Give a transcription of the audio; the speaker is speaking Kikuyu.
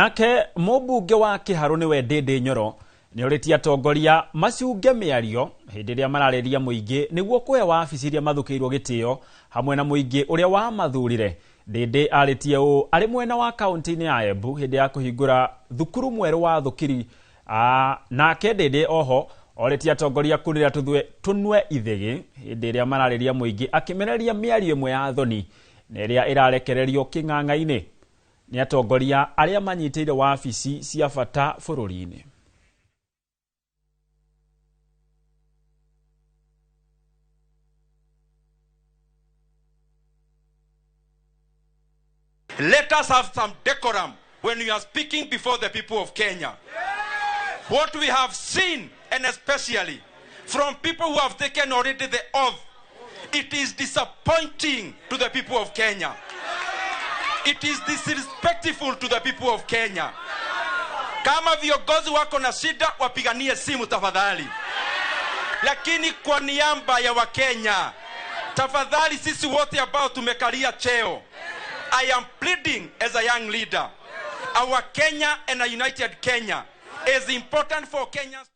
Nake mũmbunge wa Kĩharũ nĩwe Ndĩndĩ Nyoro nĩorĩtie atongoria macunge mĩario hĩndĩ ĩrĩa mararĩria mũingĩ nĩguo kũhe wabici iria mathukĩirwo gĩtĩo hamwe na mũingĩ ũrĩa wamathurire. Ndĩndĩ arĩtie ũũ arĩ mwena wa kaunti-inĩ ya Embu hĩndĩ ya kũhingũra thukuru mwerũ wa thukiri. Nake Ndĩndĩ oho orĩtie atongoria kunĩra tũnue ithĩgĩ hĩndĩ ĩrĩa mararĩria mũingĩ, akĩmenereria mĩario ĩmwe ya thoni na ĩrĩa ĩrarekererio kĩng'ang'a-inĩ nĩ atongoria arĩa manyitĩire wabici cia bata bũrũri-inĩ. Let us have some decorum when we are speaking before the people of Kenya. What we have seen, and especially from people who have taken already the oath, it is disappointing to the people of Kenya. It is disrespectful to the people of Kenya. Kama viongozi wako na shida, wapiganie simu tafadhali. Lakini kwa niaba ya Wakenya, tafadhali sisi wote ambao tumekalia cheo, I am pleading as a young leader. Our Kenya and a united Kenya is important for Kenyans.